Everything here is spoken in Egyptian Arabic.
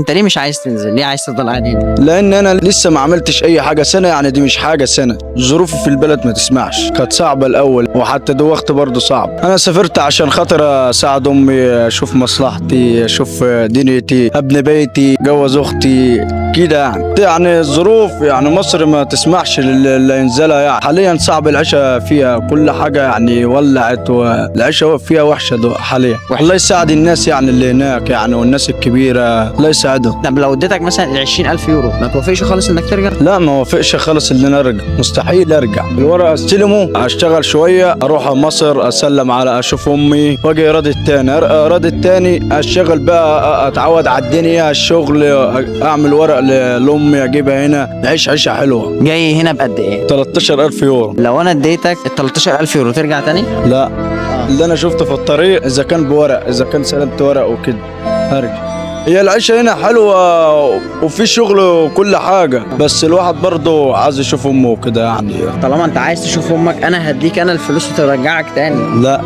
انت ليه مش عايز تنزل؟ ليه عايز تفضل قاعد هنا؟ لان انا لسه ما عملتش اي حاجة سنه، يعني دي مش حاجة سنه. ظروفي في البلد ما تسمعش، كانت صعبة الاول وحتى دلوقتي برضه صعب. انا سافرت عشان خاطر اساعد امي، اشوف مصلحتي، اشوف دنيتي، ابني بيتي، جوز اختي كده يعني الظروف يعني مصر ما تسمحش اللي ينزلها يعني. حاليا صعب العيشة فيها، كل حاجة يعني ولعت، والعيشه فيها وحشة حاليا. الله يساعد الناس يعني اللي هناك يعني، والناس الكبيرة الله يساعدهم. طب لو اديتك مثلا ال 20000 يورو ما توافقش خالص انك ترجع؟ لا، ما وافقش خالص ان انا ارجع، مستحيل ارجع. الورق استلمه، اشتغل شويه، اروح مصر، اسلم على اشوف امي، واجي راضي التاني، راضي التاني اشتغل بقى، اتعود على الدنيا، الشغل، اعمل ورق لامي اجيبها هنا، نعيش عيشه حلوه. جاي هنا بقد ايه؟ 13000 يورو. لو انا اديتك ال 13000 يورو ترجع تاني؟ لا، اللي انا شفته في الطريق اذا كان بورق، اذا كان سلمت ورق وكده هرجع. هي العيشة هنا حلوة وفي شغل وكل حاجة، بس الواحد برضه عايز يشوف أمه وكده يعني. طالما انت عايز تشوف امك انا هديك انا الفلوس وترجعك تاني. لا.